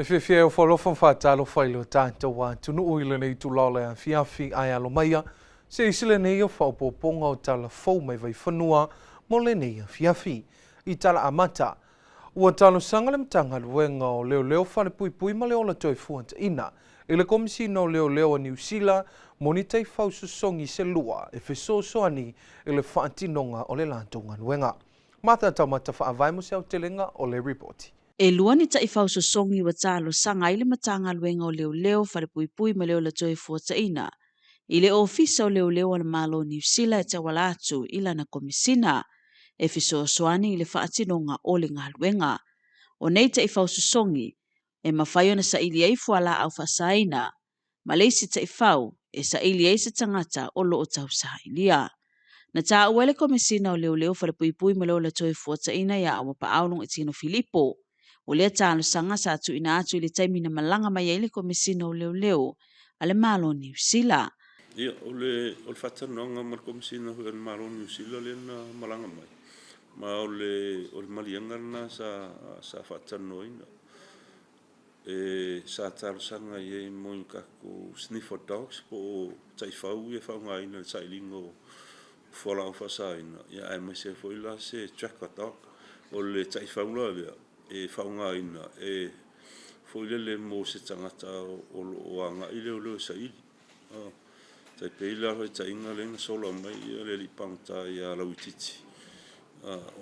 Le fiafia e ofo alofa ma faatalofa i lo tatou atunuu i lenei itula o le afiafi ae alo maia se isi lenei o faaopoopoga o tala fou mai Vaifanua mo lenei afiafi. I tala amata, ua talosaga le Matagaluega o Leoleo Falepuipui ma le Ola Toefuataina i le Komesina o Leoleo a Niu Sila mo ni taifau sosogi se lua e fesoasoani i le faatinoga o le latou galuega. Martha Taumata Faavae mo se aotelega o le ripoti. E lua ni taifau sosogi ua talosaga ai le Matagaluega o Leoleo Falepuipui ma le Ola Toefuataina i le Ofisa o Leoleo a le Malo o Niu Sila e tauala atu i lana Komesina e fesoasoani i le faatinoga o le galuega. O nei taifau sosogi e mafai ona saili ai fualaau faasaina ma le isi taifau e saili ai se tagata o lo o tausailia. Na taua e le Komesina o Leoleo Falepuipui ma le Ola Toefuataina ia Auapaau Logoitino Filipo, o lea talosaga sa tuuina atu i le taimi na malaga mai ai le Komesina o Leoleo a le Malo o Niu Sila. Ia, o le, o le faatalanoaga ma le Komesina foi a le Malo o Niu Sila lea na malaga mai, ma o le, o le maliega lena sa, sa faatalanoaina. E sa talosaga i ai mo ni tatou sniffer dogs po o taifau ia e faaaogaina i le sailiga o fualaau faasaina, ia aemaise ai foi la se tracker dog. O le taifau la lea e faaaogaina e foi lele mo se tagata o lo o agai leoleo e saili. Tai pei la o le faitaitaiga lea na sola mai le alii pagota ia Lauitiiti,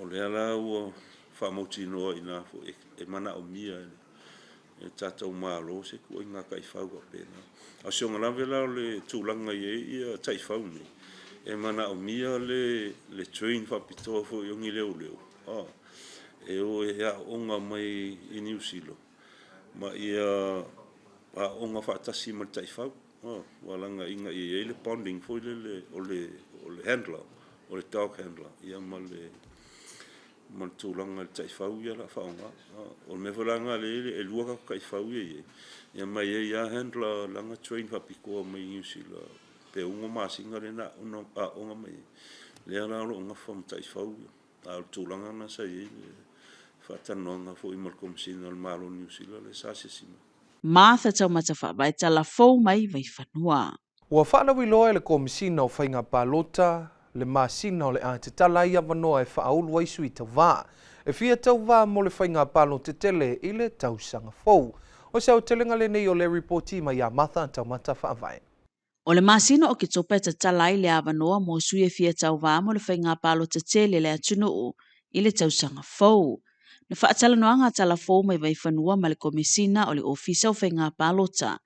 o lea la ua faamautinoa i ina foi e manaomia e le tatou Malo se ituaiga taifau faapena. A o si ona lave la o le tulaga e i ai taifau nei, e manaomia le train faapitoa foi o ni leoleo e o e aooga mai i Niu Sila ma ia aooga faatasi ma le taifau. Ua laga ina ia i ai le bonding foi lele o le handler, o le dog handler ia ma le ma le tulaga i le taifau ia o le a faaaoga. O le mea foi la lena lea e lua tatou taifau ia e i ai, ia ma e i ai lava handler la na train faapitoa mai Niu Sila pe 6 masina lea na aooga mai ai, lea la o lo o nafa ma taifau ia. A o le tulaga lena sa i ai le faatalanoaga foi ma le Komesina o le Malo o Niu Sila lea sa asiasi mai. Martha Taumata Faavae Tala fou mai Vaifanua. Ua faalauiloa e le Komesina o Faiga Palota le masina o le a tatala ai avanoa e faaulu ai sui tauvā e fia tauvā mo le faiga palota tele i le tausaga fou. O se aotelega lenei o le ripoti mai iā Martha Taumata Faavae. O le masina o Oketopa e tatala ai le avanoa mo sui e fia tauvā mo le faiga palota tele a le atunuu i le tausaga fou. Na faatalanoaga a Talafou mai Vaifanua ma le Komesina o le Ofisa o Faiga Palota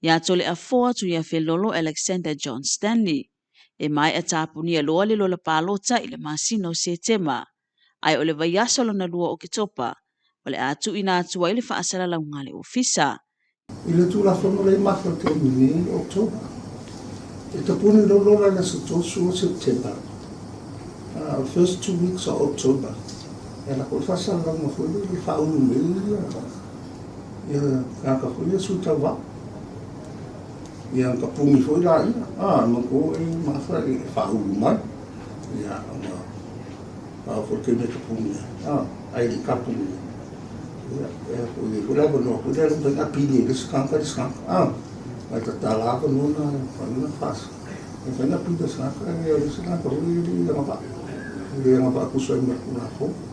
ia Toleafoa Tuiafelolo Alexander John Stanley e maea tapunia loa le lola palota i le masina o Setema, ae o le vaiaso lona lua o Oketopa o le a tuuina atu ai le faasalalauga a le Ofisa. I le Tulafono lea i matou taimi nei, October, e tapuni loa lola i le aso 30 o September, o le first 2 weeks o October, e ala foi le faasalalauga foi lea e faaulu mai ia tagata foi ia sui tauvaa. Ia na tapuni foi laia, manatua e mafa e faaulu mai, ia ona a foi le taimi e tapuni ai, ae le i tapuni ia, e foi ai foi le avanoa foi lea mafai ona apili ai le isi tagata le isi tagata, ae tatala avanoa na e mafai ona fas, e mafai ona apili e se tagata e le isi tagata foi e le agavaa, e le agavaa tusa ai ma le Tulafono.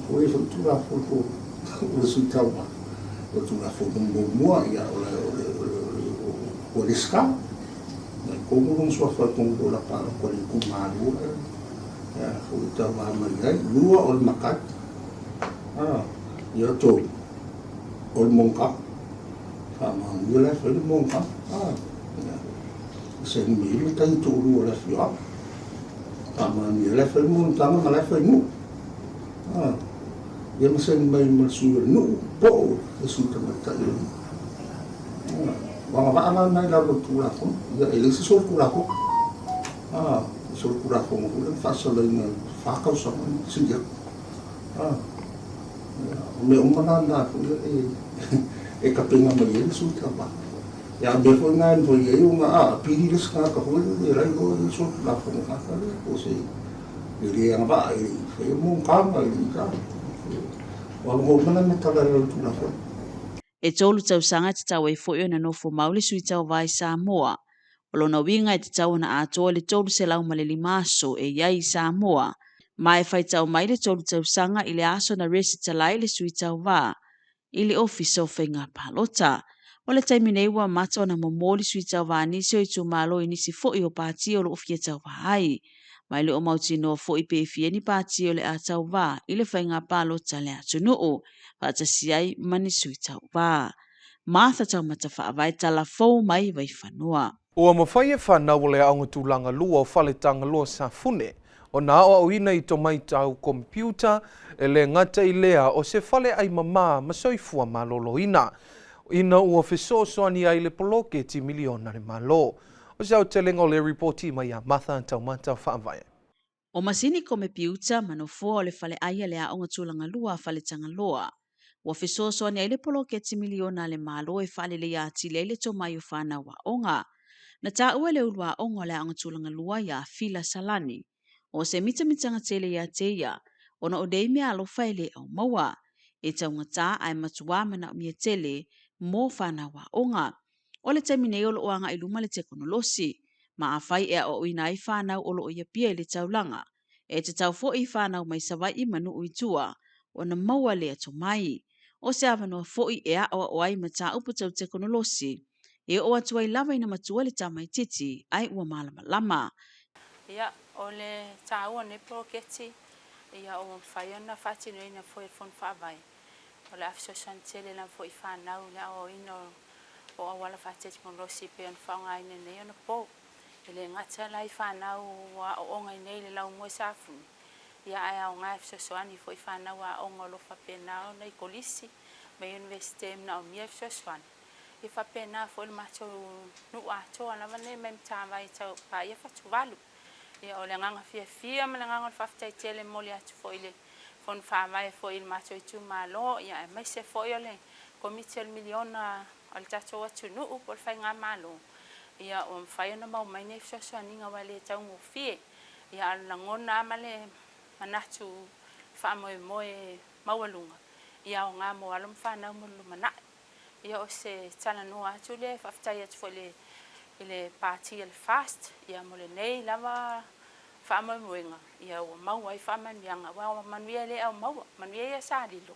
Foi ai foi le Tulafono o le sui tauva, o le Tulafono muamua, ia o le o le o le ua lesitala. Mai tonu lona suafa i totonu o le palota o le itumalo e foi tauva mai ai. Lua o le matai. Ia tolu o le monotaga. Faamaonia la e fai le monotaga. Ia saini mai ai le matai toalua o le afioaga. Faamaonia la e fai le monotaga ma la e fai nuu. Ia ma saini mai ma le sui o le nuu po o le sui tamaitai o le nuu. Ua agavaa la lena i lalo o le Tulafono. Ia e leai se solitulafono. O solitulafono foi lea na faasalaina i 4 tausaga ma sili atu. O mea uma la na foi e tapena mai ai le sui tauva. Ia a mea foi na e mafai ai ona apili le isi tagata foi lele e la e iloa e solitulafono tagata lea po o se e le agavaa e faia monotaga e le i. Ua logo uma la mea tau lalo o le Tulafono. E tolu tausaga e tatau ai foi ona nofo mau le sui tauva i Samoa. O lona uiga e tatau ona atoa le 305 aso e i ai i Samoa, ma e faitau mai le tolu tausaga i le aso na resitala ai le sui tauva i le Ofisa o Faiga Palota. O le taimi nei ua amata ona momoli sui tauva a nisi o itumalo i nisi foi o pati o lo o fia tauva ai. Ma e le o mautinoa foi pe fia ni pati o le a tauva i le faiga palota a le atunuu faatasi ai ma ni sui tauva. Martha Taumata Faavae Tala Fou mai Vaifanua. Ua mafai e fanau o le aoga tulaga lua o Faletagaloa Safune ona aoaoina i tomai tau komepiuta, e le gata i lea o se fale ʻai mamā ma soifua maloloina, ina ua fesoasoani ai le poloketi miliona a le Malo. O se aotelega o le ripoti mai iā Martha Taumata Faavae. O masini komepiuta ma nofoa o le fale ʻai a le Aoga Tulaga Lua a Faletagaloa. Ua fesoasoani ai le poloketi miliona a le Malo e faaleleia atili ai le tomai o fanau aoga. Na taua e le ulu aoga o le Aoga Tulaga Lua iā Fila Salani, o se mitamitaga tele iā te ia, ona o nei mea alofa e le aumaua. E taugata ae matuā manaomia tele mo fanau aoga. O le taimi nei o lo o agai i luma le tekonolosi, ma afai e aoaoina ai fanau o lo o i Apia i le taulaga, e tatau foi i fanau mai Savaii ma nuu i tua ona maua lea tomai. O se avanoa foi e aoao ai mataupu tau tekonolosi e oo atu ai lava ina matua le tamaitiiti ae ua malamalama. Ia, o le taua o lenei poloketi, ia ua mafai ona faatinoina foi e le Fono Faavae. O le a fesoasoani tele lava foi i fanau i le aoaoina o auala faatekonolosi e pei ona faaaogaina nei ona po. E le gata la i fanau ua aooga i nei i le laumua i Safune, ia ae aoga e fesoasoani foi i fanau aoga o lo o faapena ona i kolisi ma iunivesite e manaomia e fesoasoani. Ia faapena foi le matou nuu atoa lava lenei mai Matavai e tau paia Fatuvalu. Ia o le agaga fiafia ma le agaga o le faafetai tele e momoli atu foi i le Fono Faavae foi i le matou itumalo, ia aemaise foi o le Komiti o le Miliona a le tatou atunuu po o le Faigamalo, ia ua mafai ona maua mai nei fesoasoaniga aua e le taugofie. Ia a o le lagona lava ma le manatu faamoemoe maualuga, ia aoga mo alo ma fanau mo le lumanai. Ia o se talanoa atu lea e faafetai atu foi i le i le Pati a le FAST ia mo lenei lava faamoemoega ia ua maua ai faamanuiaga aua o manuia e le au maua, manuia ia sa lilo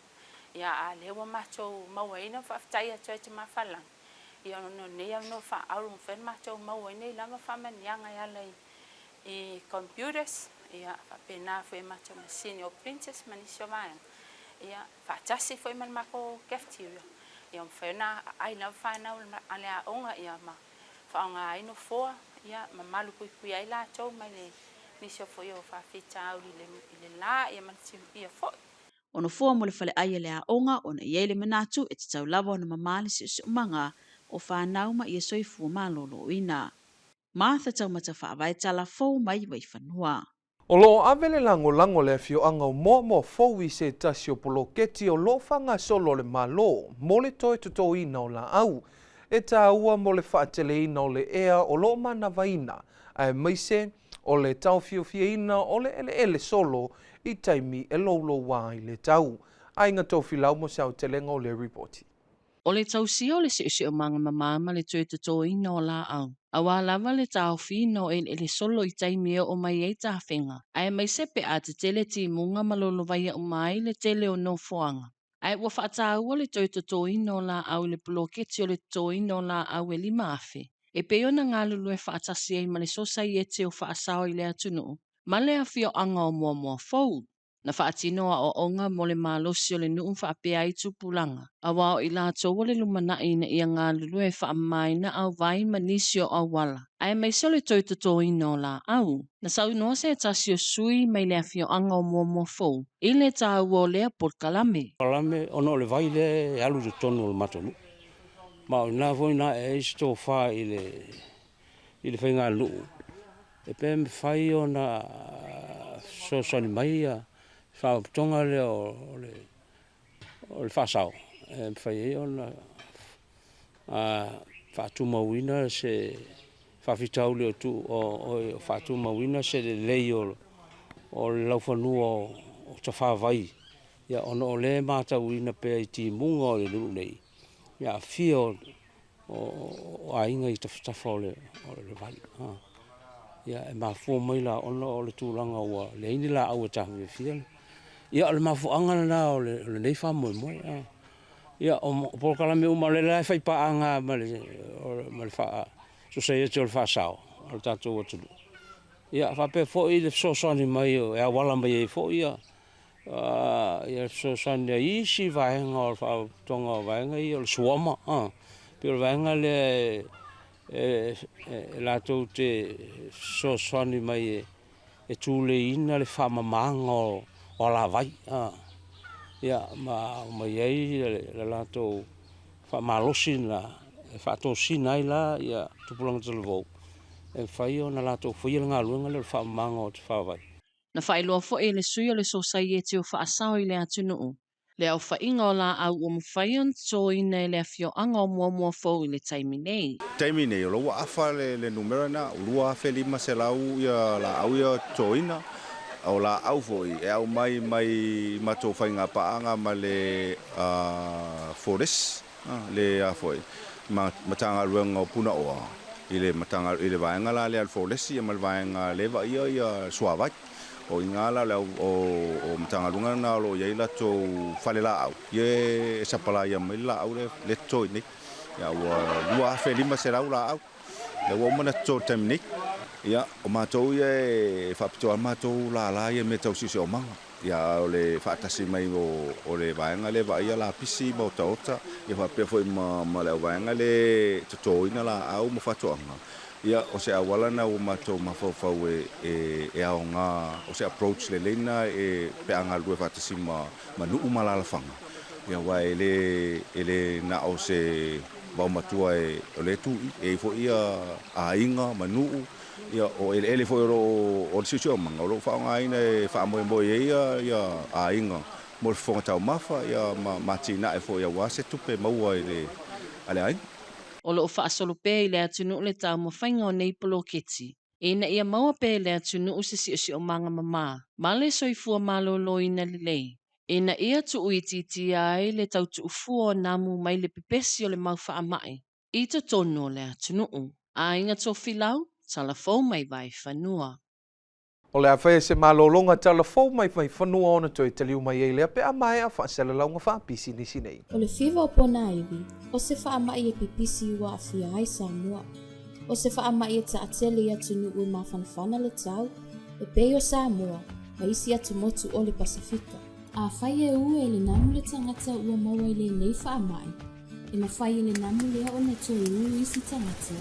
ia a lea ua matou mauaina ma faafetai atu ai Tama Falelagi ia ona o lenei avanoa faaauro ua mafai ona matou maua ai nei lava faamanuiaga e ala i computers ia faapena foi i matou masini o printers ma nisi o vaega ia faatasi foi ma le matou cafeteria ia mafai ona aai lava fanau a le aoga ia ma faaaoga ai nofoa ia ma malupuipuia ai latou mai le nisi o foi o faafitauli i le la ia ma le timuia foi. O nofoa mo le faleai a le aoga ona i ai le manatu e tatau lava ona mamā le siosiomaga o fanau ma ia soifua maloloina. Martha Taumata Faavae Tala Fou mai Vaifanua. O lo o ave le lagolago a le afioaga o Moamoa Fou i se tasi o poloketi o lo o faagasolo a le Malo mo le toe totoina o laau e taua mo le faateleina o le ea o lo o manavaina aemaise o le taofiofiaina o le eleele solo i taimi e louloua ai le tau. Aiga Tofilau mo se aotelega o le ripoti. O le tausia o le siosiomaga mamā ma le toe totoina o laau, auā lava le taofiina o eleele solo i taimi e oo mai ai tafega, aemaise pe a tetele timuga ma lolovaia uma ai le tele o nofoaga. Ae ua faataua le toe totoina o laau i le poloketi o le totoina o laau e 5,000, e pei ona galulue faatasi ai ma le Sosaiete o Faasao i le Atunuu ma le Afioaga o Moamoa Fou. Na faatino aoaoga mo le malosi o le nuu faapea ai tupulaga, aua o i latou o le lumanai ina ia galulue e faamamaina auvai ma nisi o auala, aemaise o le toe totoina o laau. Na saunoa se tasi o sui mai le afioaga o Moamoa Fou i le taua o lea polokalame. Polokalame ona o le vai lea e alu i totonu o le matou nuu. Ma o i ina foi na ae ai se tofa i le i le faiganuu e pe mafai ona fesoasoani mai ia faalapotopotoga lea o le o le faasao e mafai ai ona faatumauina se faafitauli o faatumauina se lelei o le laufanua o Tafavai. Ia, ona o lea e matauina pea i timuga o le nuu nei, le aafia o o aiga i tafatafa o le vai. Ia, e mafua mai la ona o le tulaga ua leai ni laau e taofiofia. Ia, o le mafuaaga lena o lenei faamoemoe. Ia, o polokalame uma, o lea la e fai paaga ma le Sosaiete o le Faasao a le tatou atunuu. Ia, faapea foi le fesoasoani mai e auala mai ai foi ia fesoasoani a isi vaega o le Faalapotopotoga o vaega ia o le Suama, pei o le vaega lea e latou te fesoasoani mai e tuleiina le faamamaina o alavai, ma aumai ai le latou faamalosi lena e faatosina ai la tupulaga talavou e mafai ona latou faia le galuega lea o le faamamaina o tafavai. Na faailoa foi e le sui o le Sosaiete o Faasao i le atunuu, le aofaiga o laau ua mafai ona totoina e le afioaga o Muamua Fou i le taimi nei. Taimi nei, o la ua afa le numera lena, 2500 ia laau ia totoina. O laau foi e aumai mai matou faiga paaga ma le Forest, le a foi, Matagaluega o Punaoa, i le i le vaega la lea a le Forest ma le vaega lea e vaaia ia suavai. O i ina la o Matagaluega lena o lo o i ai latou fale laau ia e sapalaia mai le laau lea e toto i inei. Ia ua 2500 laau lea ua uma ona toto i le taimi nei. Ia o matou ia e faapitoa lava matou lala ia i mea tau siosiomaga. Ia o le faatasi mai o le vaega lea e vaaia lapisi ma otaota, ia faapea foi ma le auvaega lea e totoina laau ma faatoaga, ia o se auala lena ua matou mafaufau e aoga, o se approach lelei lena e pe a galulue faatasi ma nuu ma alaalafaga, ia aua e le e le na o se vaomatua o lea e tu i i, e i ai foi aiga ma nuu Ia, o eleele foi o lo o, o le siosiomaga o lo o faaaogaina e faamoemoe i ai ia aiga mo le fofoga taumafa ia ma atinae foi aua se tupe maua i le, a le aiga. O lo o faasolo pea i le atunuu le taumafaiga o nei poloketi ina ia maua pea e le atunuu se siosiomaga mama ma le soifua maloloina lelei ina ia tuuitiitia ai le tau tuufua o namu mai le pepesi o le mau faamai i totonu o le atunuu. Aiga Tofilau, tala fou mai Vaifanua. O le a faia se malologa tala fou mai Vaifanua ona toe taliu mai ai lea pe a maea faasalalauga faapisinisi nei. O le fiva o Ponaivi, o se faama'i e pipisi ua aafia ai Samoa. O se faama'i e taatele i atunuu e mafanafana le tau, e pei o Samoa ma isi atumotu o le Pasefika. Afai e ue e le namu le tagata ua maua i lenei faama'i, E mafai e le namu lea ona toe ū isi tagata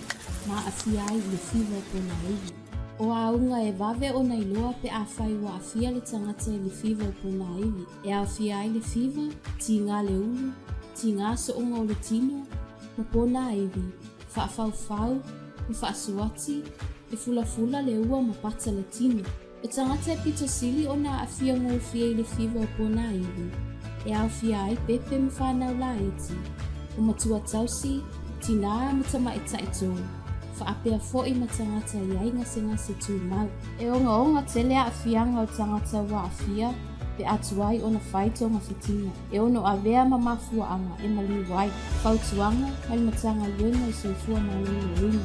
ma aafia ai i le fiva o Ponaivi. O auga e vave ona iloa pe afai ua aafia le tagata i le fiva o Ponaivi, e aofia ai le fiva, tiga le ulu, tiga sooga o le tino, ma ponaivi, faafaufau, ma faasuati, e fulafula le ua ma pata le tino. O tagata e pito sili ona aafia gofie i le fiva o Ponaivi, e aofia ai pepe ma fanau laiti, o matua tausi, tinā ma tamaitai tō, faapea foi ma tagata e i ai gasegase tumau. E ogaoga tele aafiaga o tagata ua aafia pe a tuai ona fai togafitiga e ono avea ma mafuaaga e maliu ai. Fautuaga mai le Matagaluega o le Soifua Maloloina.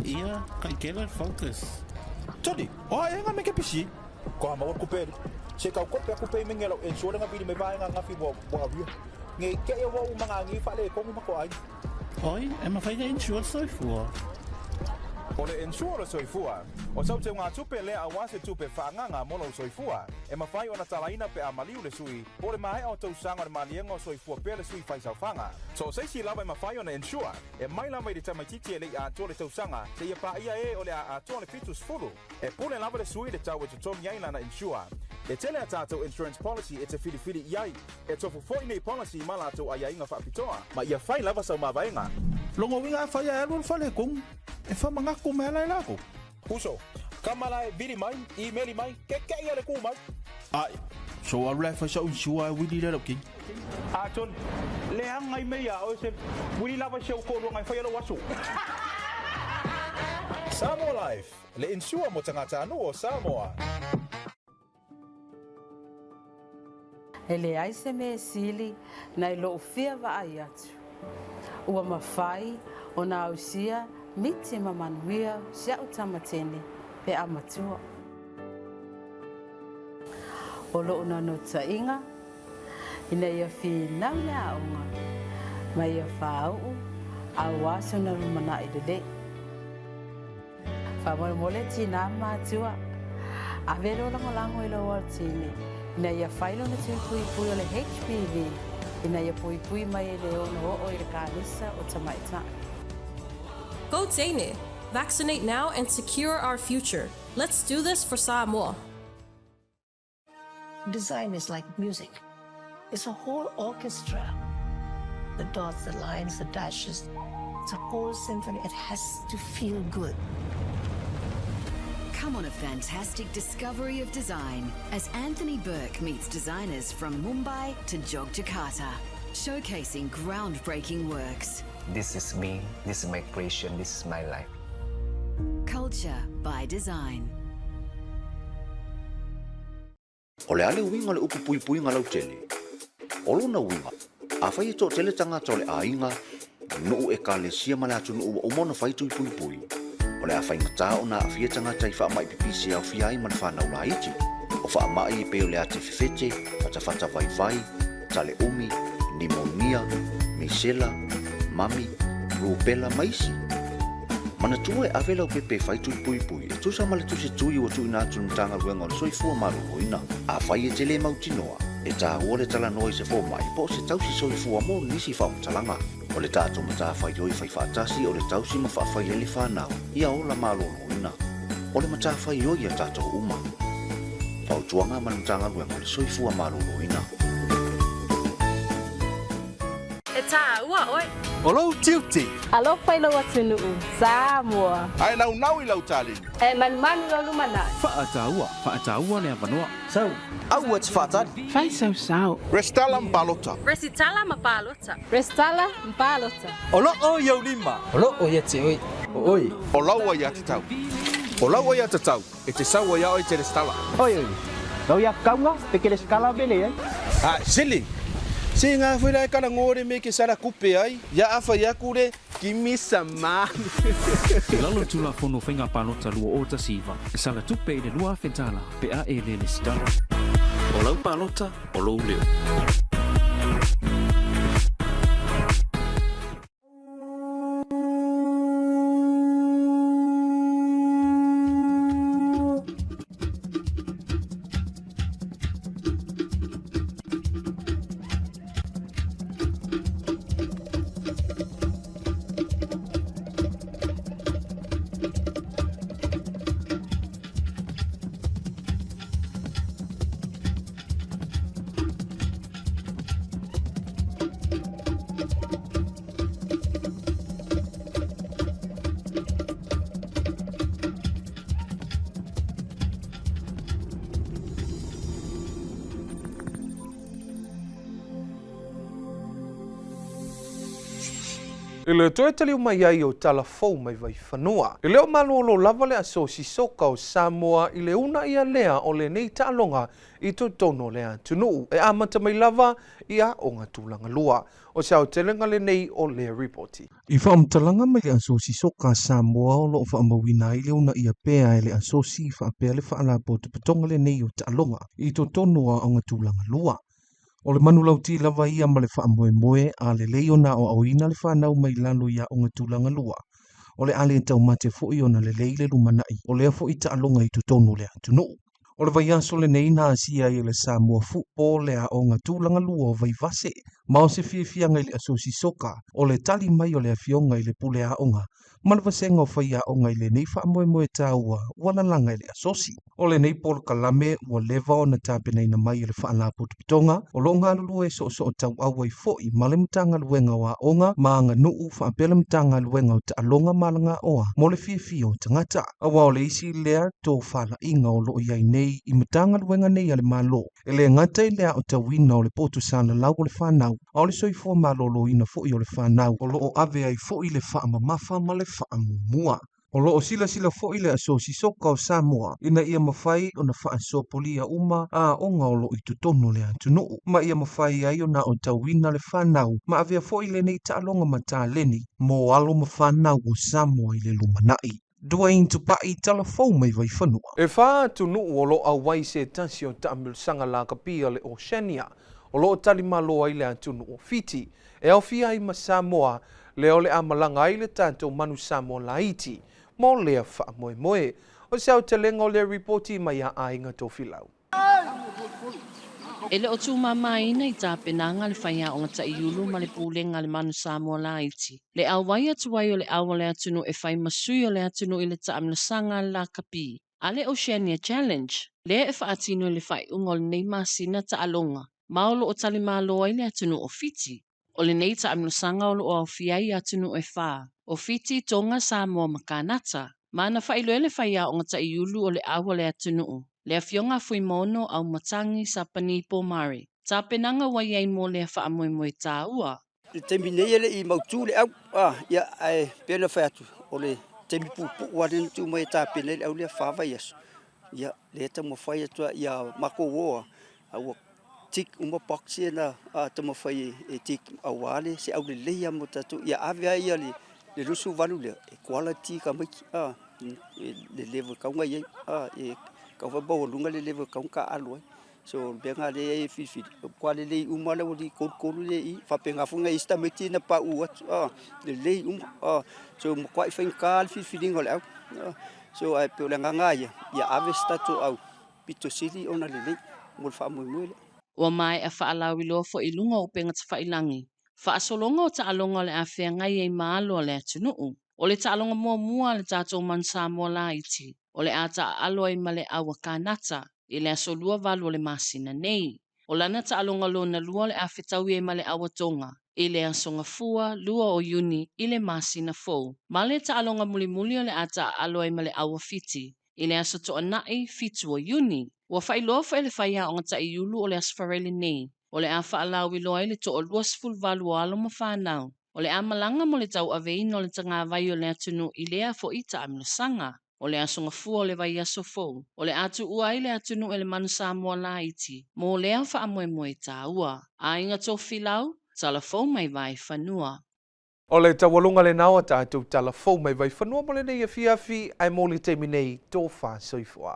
Ia, kaikela le focus. Tony, o ai nga meke pisi. Ko ha maua kupe. Se kau kope aku pe menge lau ensure nga vili me vaenga nga fi wa wa wia. Nge ke e wa u manga ngi fa le kongu ma ko ai. Oi, e mafai na insure soifua. O le insure o le soifua, o sau teugatupe lea aua se tupe faaagaga mo lou soifua, e mafai ona talaina pe a maliu le sui, po o le maea o tausaga o le maliega o soifua pea le sui faisaofaga. So o se isi lava e mafai ona insure, e mai lava i le tamaitiiti e le i atoa le tausaga seia paia e o le a atoa le 70. E pule lava le sui i le tau e totogi ai lana insure. E tele a tatou insurance policy e te filifili i ai. E tofu foi nei policy ma latou aiaiga faapitoa, ma ia fai lava sau mavaega. Lona uiga a fai a e alu alu fale e kogu, e faamagako mai ala e lakou. Uso, kama la e vili mai, imeli mai, kekeʻi a le kū mai. Ae, so alu la e fai sa'u insure ae wili lea lau kini. A Johnny, leaga i mea ia oe se wili lava i si ou toaluaga e faia lou aso. Samoa Life, le insure mo tagatanuu o Samoa. E leai se mea sili nai lou fia vaai atu. Ua mafai ona ausia miti ma manuia si a'u tama tene pe a matua. O lo'u naunautaiga ina ia finau le aoga ma ia fāu'u auā sona lumana'i lelei. Faamolemole tinā ma matua, ave lou lagolago i lou altine ina ia fai lona tui puipui o le HPV ina ia puipui mai e le ono oo i le kanesa o tamaitai. Go Teine! Vaccinate now and secure our future. Let's do this for Samoa. Design is like music. It's a whole orchestra. The dots, the lines, the dashes. It's a whole symphony. It has to feel good. Come on a fantastic discovery of design as Anthony Burke meets designers from Mumbai to Jogjakarta, showcasing groundbreaking works. This is me, this is my creation, this is my life. Culture by design. O le a le uiga o le upu puipuiga lautele? O lona uiga, afai e toatele tagata o le aiga, nuu, ekalesia ma le atunuu ua uma ona fai tui puipui, o le a faigata ona aafia tagata i faamai pipisi e aofia ai ma le fanau laiti. O faamai e pei o le ati fefete, fatafata vaivai, tale umi, nimonia, misela, mami, rupela ma isi. Manatua e ave lau pepe e fai tui puipui e tusa ma le tusi tui ua tuuina atu i le Matagaluega o le Soifua Maloloina. Afai e te le mautinoa, e taua le talanoa i se fomai po o se tausi soifua mo nisi faamatalaga. O le tatou matafaioi fai faatasi o le tausi ma faafailele fanau ia ola maloloina. O le matafaioi a tatou uma. Fautuaga ma le Matagaluega o le Soifua Maloloina. E tāua ʻoe. O lou tiute. Alofa i lou atunuu, Samoa. Ae naunau i lau taleni. E manumanu lou lumanai. Faataua, faataua le avanoa. Sau. Aua e te faatali. Fai sau sao. Resitala ma palota. Resitala ma palota. Resitala ma palota. O loo i ou lima. O loo ia te oe. O oe. O lau aiatatau. O lau aiatatau e te sau ai a oe te resitala. Oi oi. Lau ia kaunga pe ke resitala mele ai. A sili. Se nga foi la kala ngore me ke sala kupe ai. Ia afa ia kure kimi sama. I lalo o Tulafono Faiga Palota 2019, e sala tupe i le $2,000 pe a e le lesitala. O lau palota, o lou leo. I le toe taliu mai ai o tala fou mai Vaifanua. E le o malolo lava le Asosi Soka o Samoa i le uunaia lea o lenei taaloga i totonu o le atunuu e amata mai lava i aoga tulaga lua. O se aotelega lenei o lea ripoti. I faamatalaga mai le Asosi Soka a Samoa o lo o faamauina ai le uunaia pea e le Asosi faapea le Faalapotopotoga lenei o Taaloga i totonu o aoga tulaga lua. O le manulauti lava ia ma le faamoemoe a lelei ona aoaoina le fanau mai lalo i aoga tulaga lua, o le a le taumate foi ona lelei le lumanai o lea foi taaloga i totonu o le atunuu. O le vaiaso lenei na asia ai e le Samoa Football le aoga tulaga lua o Vaivase, ma o se fiafiaga i le Asosi Soka o le tali mai o le afioga i le pule aoga ma le vasega o faiaoga i lenei faamoemoe taua ua lalaga i le Asosi. O lenei polokalame ua leva ona tapenaina mai e le Faalapotopotoga o lo o galulue soosoo tauau ai foi ma le Matagaluega o Aoga ma Aganuu faapea le Matagaluega o Taaloga ma Alagaoa mo le fiafia o tagata. Aua o le isi lea tofalaiga o lo o i ai nei i Matagaluega nei a le Malo, e le gata i le aotauina o le poto salalau o le fanau, a o le soifua maloloina foi o le fanau o lo o ave ai foi le faamamafa ma le faamuamua. O lo o silasila foi le Asosi Soka o Samoa ina ia mafai ona faasopolia uma aoga o lo o i totonu o le atunuu, ma ia mafai ai ona aotauina le fanau ma avea foi lenei taaloga ma taleni mo alo ma fanau o Samoa i le lumanai. Dwayne Tupai, Tala Fou mai Vaifanua. E fa atunuu o lo o auai i se tasi o taamilosaga lakapi a le Oceania o lo o talimalo ai le atunuu o Fiti, e aofia ai ma Samoa, lea o le a malaga ai le tatou manu Samoa laiti mo lea faamoemoe. O se aotelega o lea ripoti mai a Aiga Tofilau. E le o tūmāmāina i tapenaga le faiaoga taʻiulu ma le pulega a le Manu Samoa Laiti, le auai atu ai o le au o le atunuu e fai ma sui o le atunuu i le taamilosaga a le lakapi a le Oceania Challenge, lea e faatino i le faaiuga o lenei masina taaloga ma o lo o talimalo ai le atunuu o Fiti. O lenei taamilosaga o lo o aofia ai atunuu e fa, o Fiti, Tonga, Samoa ma Kanata. Ma na faailoa e le faiaoga taʻiulu o le au a le atunuu, le Afioga a Fuimaono Aumatangi Sapani Pomare, tapenaga ua i ai mo lea faamoemoe taua. I le taimi nei e le i mautu le au, ia, ae pei ona fai atu, o le taimi puupuu lava lea na tuu mai e tapena ai le au lea, fa vaiaso. Ia, lea e taumafai atu lava ia matou o lava, a ua tick uma box ia na taumafai e tick aua le se aulelei lava mo tatou. Ia ave lava ia le 28 lea e quality tamaiti le level e tatau ona i ai, e tatau foi ona maualuga le level e tatau ona taaalo ai. So o le mea lena lea e filifili, e matua lelei uma lava le aualii 33 lea e i i. E faapena foi nai isi tamaiti na pauu atu, lelei uma. So e matuai faigata le filifiliga o le au. So ae pei o le agaga lava ia, ia ave se tatou au pito sili ona lelei mo le faamoemoe lea. Ua maea faalauiloa foi i luga o upega tafailangi, faasologa o taaloga o le a feagai ai ma alo a le atunuu. O le taaloga muamua a le tatou Manu Samoa laiti, o le a taaalo ai ma le au a Kanata i le aso 28 o le masina nei. O lana taaloga lona lua o le a fetaui ai ma le au a Tonga i le aso Gafua 2 o Iuni i le masina fou. Ma le taaloga mulimuli o le a taaalo ai ma le au a Fiti I le aso Toanai, 7 o Iuni, ua faailoa foi e le faiaoga taʻiulu o le Aso Faraile nei, o le a faalauiloa ai le toa 28 o alo ma fanau, o le a malaga mo le tauaveina o le tagavai o le atunuu i lea foi taamilosaga. O le Aso Gafua o le vaiaso fou, o le a tuua ai le atunuu e le Manu Samoa laiti mo lea faamoemoe taua. Aiga Tofilau, Tala fou mai Vaefanua. O le taualuga lena o a tatou tala fou mai Vaifanua mo lenei afiafi, ae mo le taimi nei, tofa soifua.